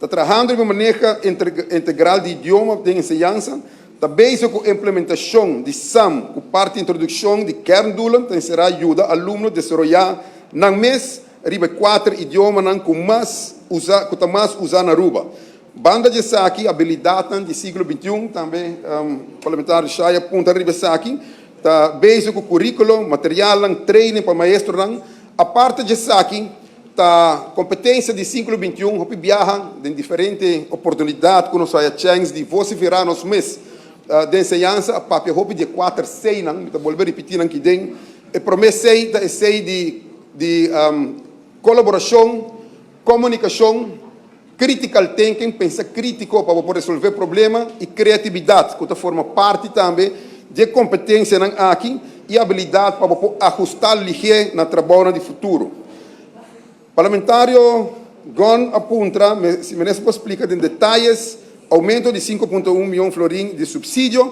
Ta trahando riba maneho integral di idioma den enseñansa, ta bezig ku implementashon di SAM ku parti introdukshon di kerndoelen ta enserá yuda alumno desaroyá nan mes riba e kuater idiomanan ku mas usa ku ta mas usá na Aruba. Banda di esaki, abilidatnan di siglo 21, tambe Parlamentario Shaya punta riba esaki, ta bezig ku kuríkulo, materialnan, training pa maestronan. Aparte di esaki, ta kompetensia di siglo 21 hopi biaha den diferente oportunidat ku nos haya chèns di vosiferá nos mes den enseñansa a papia hopi di e kuater C'nan, mi ta bolbe ripití nan kiden. E promé C ta e C di kolaborashon, komunikashon, critical thinking, pensa krítiko pa bo por resolvé problema, i kreatividat ku ta forma parti tambe di e kompetensianan aki i abilidat pa bo por ahustá lihé na trabounan di futuro. Parlamentario Gon a puntra si minister por splika den detayes oumento di 5.1 mion florin di supsidio.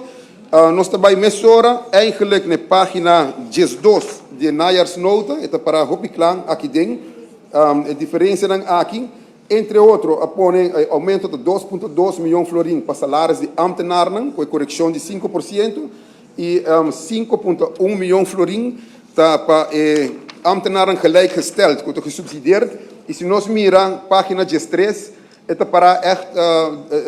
Nos ta bai mesora eigenlijk na e página 12 di e najaarsnota, e ta pará hopi kla aki den e diferensianan aki. Entre otro, a pone e oumento ta 2.2 mion florin pa salaris di ambtenarnan ku e korekshon di 5% i 5.1 mion florin ta pa e ambtenarnan gelijkgesteld ku ta gesubsidieerd. I si nos mira página 13, e ta pará ègt,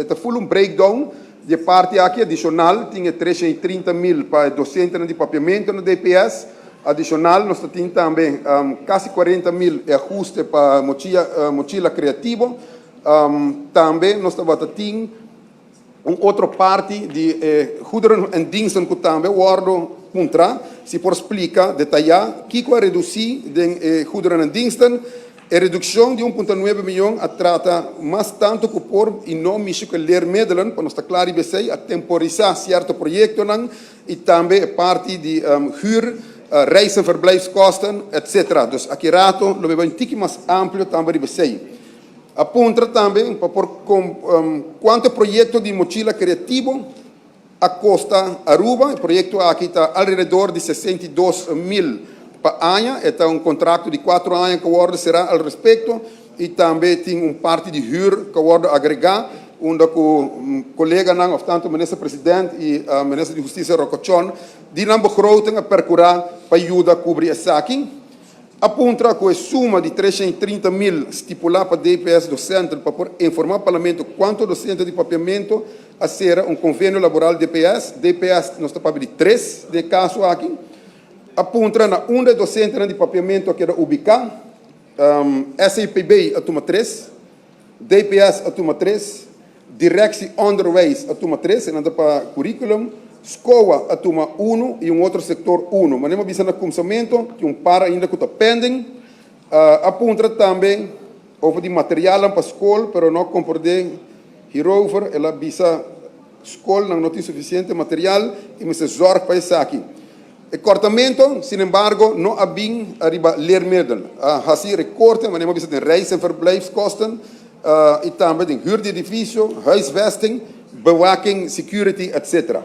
e ta full un breakdown di e parti aki. Adishonal tin e 330 mil pa e dosentenan di papiamento na DPS. Adishonal nos ta tin tambe kasi 40 mil e ahuste pa mochila kreativo. Tambe nos tabata tin un otro parti di goederen en diensten ku tambe wòrdu puntrá si por splika detayá kiko a redusí den e goederen en diensten. E redukshon di 1.9 mion a trata mas tantu ku por i no mishi ku leermiddelen, pa nos ta kla riba esei, a temporisá sierto proyektonan i tambe e parti di huur, reis- en verblijfskosten, etc. Dus aki rato lo mi bai un tiki mas amplio tambe riba esei. A puntra tambe pa por kuantu proyekto di mochila kreativo a kosta Aruba. E proyekto aki ta alrededor di 62 mil pa aña. E ta un kontrakto di 4 aña ku wòrdu será al respekto i tambe tin un parti di huur ku wòrdu agregá, unda ku koleganan, òf tantu minister president i minister di Hustisia Rocco Tjon, di nan begroting a perkurá pa yuda kubri esaki. A puntra ku e suma di 330 mil stipulá pa DPS docenten pa por informá parlamento kuantu dosente di papiamento a sera un konvenio laboral DPS. DPS nos ta papia di tres den e kaso aki. A puntra na unda e dosentenan di papiamento a keda ubiká. SEPB a tuma tres, DPS a tuma tres, Directie Onderwijs a tuma tres, esnan ta pa curriculum, SCOA a tuma unu i un otro sektor unu. Manera mi a bisa na kumsamentu, tin un par ainda ku ta pending. A puntra tambe over di materialnan pa skol, pero no komprendé hierover. El a bisa skolnan no tin sufisiente material i mester zòrg pa esaki. E kortamento, sin embargo, no a bin ariba leermiddel. A hasi rekorte, manera mi a bisa, den reis- en verblijfskosten i tambe den huur di edifisio, huisvesting, bewaking, security, etc.